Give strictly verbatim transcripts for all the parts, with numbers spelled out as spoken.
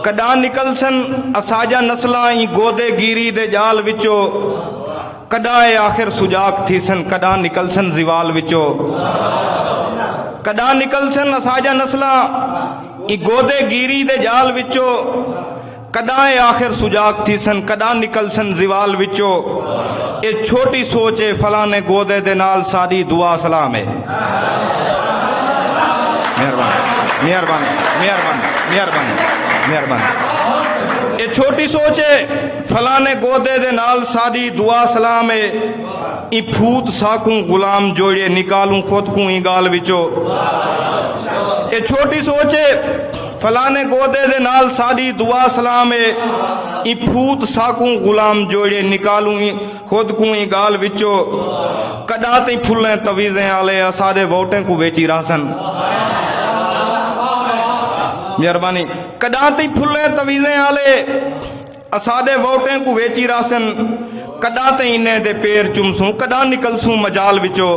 کݙاں نکلسن اساݙیاں نسلاں ایں گودے گیری دے ڄال وچوں؟ کݙاں اے آخر سڄاڳ تھیسن؟ کݙاں نکلسن زوال وچوں؟ کݙاں نکلسن اساݙیاں نسلاں ایں گودے گیری دے ڄال وچوں؟ کݙاں اے آخر سڄاڳ تھیسن؟ کݙاں نکلسن زوال وچوں؟ اے چھوٹی سوچ اے، فلانے گودے دے نال ساݙی دعا سلام اے۔ مہربانی، مہربانی، مہربانی، مہربانی، مہربانی۔ اے چھوٹی سوچ اے، فلانے گودے دے نال ساݙی دعا سلام اے۔ ایں پھوت ساکوں غلام جوڑیے، نکالوں خود کوں ایں ڳالھ وچوں۔ اے چھوٹی سوچ اے، فلانے گودے دے نال ساݙی دعا سلام اے۔ ایں پھوت ساکوں غلام جوڑیے، نکالوں ایں خود کوں ایں ڳالھ وچوں۔ کݙاں تئیں پھلیں تویزیں آلے اساݙے ووٹیں کوں ویچی رہسن؟ مہربانی۔ کݙاں تئیں پھلیں تویزیں آلے اساݙے ووٹیں کوں ویچی رہسن؟ کݙاں تئیں انہیں دے پیر چمسوں؟ کݙاں نکلسوں مجال وچوں؟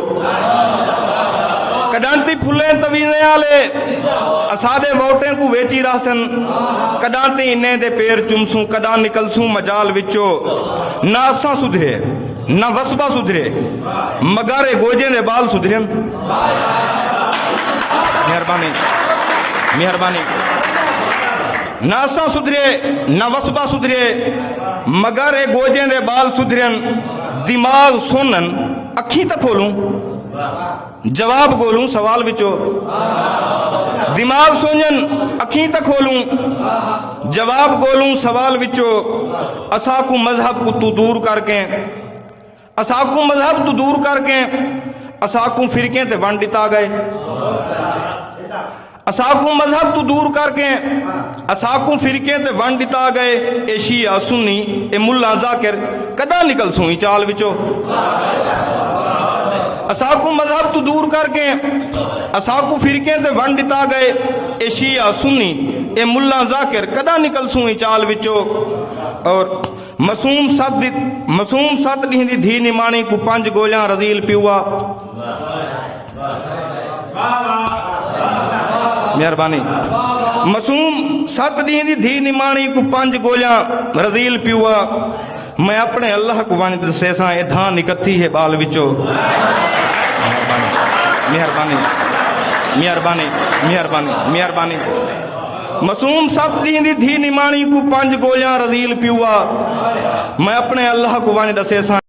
کݙاں تئیں پھلیں تویزیں آلے اساݙے ووٹیں کوں ویچی رہسن؟ کݙاں تئیں انہیں دے پیر چمسوں؟ کݙاں نکلسوں مجال وچوں؟ نہ اساں سدھرے، نہ وسبا سدھرے، مگر اے گوجیں دے ٻال سدھرن۔ مہربانی، مہربانی۔ نہ اساں سدھرے، نہ وسبا سدھرے، مگر اے گوجیں دے ٻال سدھرن۔ دماغ سنن، اکھیں تاں کھولوں، جواب ڳولوں سوال وچوں۔ دماغ سنن، اکھیں تاں کھولوں، جواب ڳولوں سوال وچوں۔ اساکوں مذہب کوں توں دور کر کے، اساکوں مذہب توں دور کر کے اساکوں فرقیں تے ونڈ ݙتا ڳئے۔ اساکوں مذہب توں دور کر کے اساکوں فرقیں تے ونڈ ݙتا ڳئے۔ اے شیعہ سنی، اے ملا ذاکر، کݙاں نکلسوں ایں چال وچوں؟ اساکوں مذہب توں دور کر کے اساکوں فرقیں تے ونڈ ݙتا ڳئے۔ اے شیعہ سنی، اے ملا ذاکر، کݙاں نکلسوں ایں چال وچوں؟ اور معصوم ست دی، معصوم ست ݙینہہ دی دھی نماݨی کوں پنج گولیاں رذیل پیوا۔ مہربانی۔ معصوم ست ݙینہہ دی دھی نماݨی کوں پنج گولیاں رذیل پیوا۔ میں اپݨے اللہ کوں ونڄ ݙسیساں، اے دھاں نکتھی ہے ٻال وچوں۔ مہربانی، مہربانی، مہربانی، مہربانی۔ معصوم ست ݙینہہ دی دھی نماݨی کوں پنج گولیاں رذیل پیوا۔ میں اپݨے اللہ کوں ونڄ ݙسیساں۔